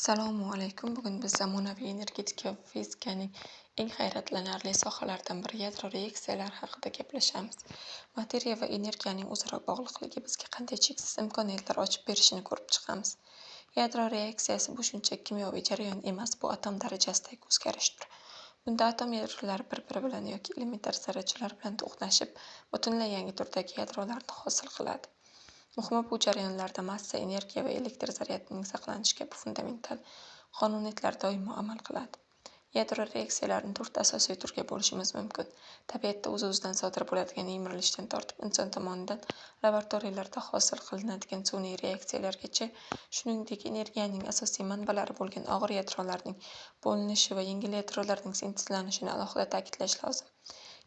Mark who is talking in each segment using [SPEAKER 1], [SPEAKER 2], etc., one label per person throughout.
[SPEAKER 1] Assalomu alaykum. Bugun biz zamonaviy energetika va fizikaning eng hayratlanarli sohalaridan biri yadro reaksiyalari haqida gaplashamiz. Materiya va energiyaning o'zaro bog'liqligi bizga qanday cheksiz imkoniyatlar ochib berishini ko'rib chiqamiz. Yadro reaksiyasi bu shunchaki kimyoviy jarayon emas, bu atom darajasidagi o'zgarishdir. Bunda atom yadrolari bir-biri bilan yoki elementar zarrachalar bilan to'qnashib, butunlay yangi turdagi yadrolarni hosil qiladi. Muhimi, bu jarayonlarda massa, energiya va elektr zaryadining saqlanishi kabi fundamental qonuniyatlar doimo amal qiladi. Yadro reaksiyalarini to'rtta asosiy turga bo'lishimiz mumkin. Tabiatda o'z-o'zidan sodir bo'ladigan yemirilishdan tortib inson tomonidan laboratoriyalarda hosil qilinadigan sun'iy reaksiyalargacha, shuningdek, energiyaning asosiy manbalari bo'lgan og'ir yadrolarning bo'linishi va yengil yadrolarning sintezlanishini alohida ta'kidlash lozim.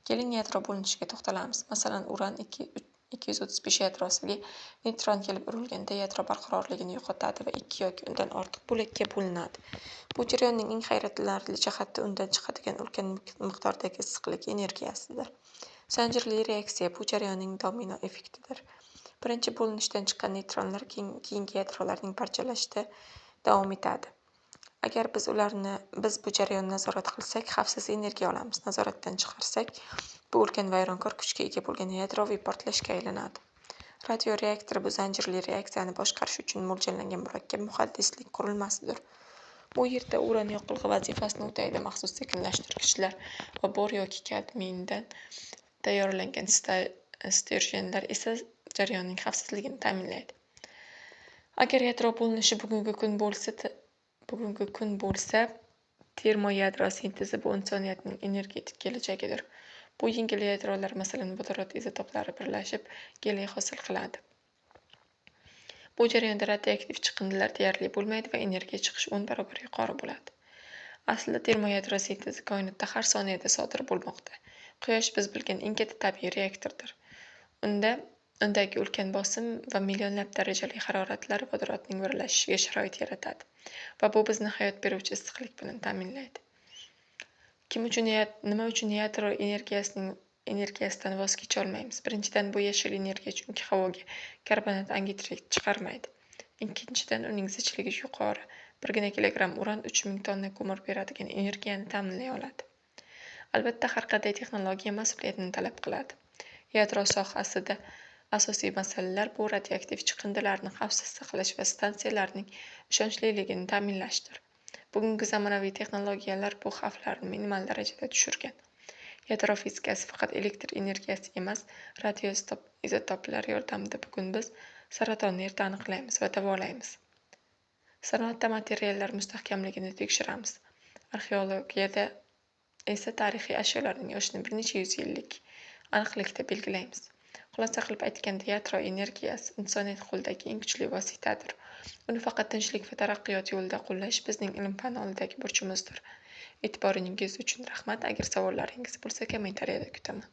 [SPEAKER 1] Keling, yadro bo'linishiga to'xtalamiz. Masalan, uran 235 yadrosiga neytron kelib urilganda yadro barqarorligini yo'qotadi va ikki yoki undan ortiq bo'lakka bo'linadi. Bu jarayonning eng hayratlanarli jihati undan chiqadigan ulkan miqdordagi issiqlik energiyasidir. Zanjirli reaksiya bu jarayonning domino effektidir. Birinchi bo'linishdan chiqqan neytronlar keyingi yadrolarning parchalashida davom etadi. Agar biz bu jarayonni nazorat qilsak, xavfsiz energiya olamiz. Nazoratdan chiqarsak, bu ulkan vayronkor kuchga ega bo'lgan yadroviy portlashga aylanadi. Radioreaktor bu zanjirli reaksiyani boshqarish uchun mo'ljallangan murakkab muhandislik qurilmasidir. Bu yerda uran yoqilg'i vazifasini o'taydi. Maxsus sekinlashtirgichlar va bor yoki kadmiydan tayyorlangan sterjenlar esa jarayonning xavfsizligini ta'minlaydi. Agar yadro bo'linishi bugungi kun bo'lsa, termoyadro sintezi bu insoniyatning energetik kelajagidir. Bu yengil yadrolar, masalan, vodorod izotoplari birlashib, geliy hosil qiladi. Bu jarayonda radioaktiv chiqindilar deyarli bo'lmaydi va energiya chiqishi 10 barobar yuqori bo'ladi. Aslida termoyadro sintezi koinotda har soniyada sodir bo'lmoqda. Quyosh biz bilgan eng katta tabiiy reaktordir. Undagi ulkan bosim va millionlab darajali haroratlar vodorodning birlashishiga sharoit yaratadi va bu bizni hayot beruvchi issiqlik bilan ta'minlaydi. Kim uchun nima uchun yadro energiyasidan voz kecha olmaymiz? Birinchidan, bu yashil energiya, chunki havoga karbonat angidrid chiqarmaydi. Ikkinchidan, uning zichligi yuqori. Birgina kilogramm uran 3000 tonna ko'mir beradigan energiyani ta'minlay oladi. Albatta, har qanday texnologiya mas'uliyatni talab qiladi. Yadro sohasida asosiy masalalar bu radioaktiv chiqindilarni xavfsiz saqlash va stansiyalarning ishonchliligini ta'minlashdir. Bugungi zamonaviy texnologiyalar bu xavflarni minimal darajada tushirgan. Yadro fizikasi faqat elektr energiyasi emas, radioizotoplar yordamida bugun biz saratonni erta aniqlaymiz va davolaymiz. Sanoatda materiallar mustahkamligini tekshiramiz. Arxeologiyada esa tarixiy ashyolarning yoshini bir necha yuz yillik aniqlikda belgilaymiz. Xulosa qilib aytganda, yadro energiyasi insoniyat qo'lidagi eng kuchli vositadir. Uni faqat tinchlik va taraqqiyot yo'lida qo'llash bizning ilm-fan oldidagi burchimizdir. E'tiboringiz uchun rahmat. Agar savollaringiz bo'lsa, kommentariyada kutaman.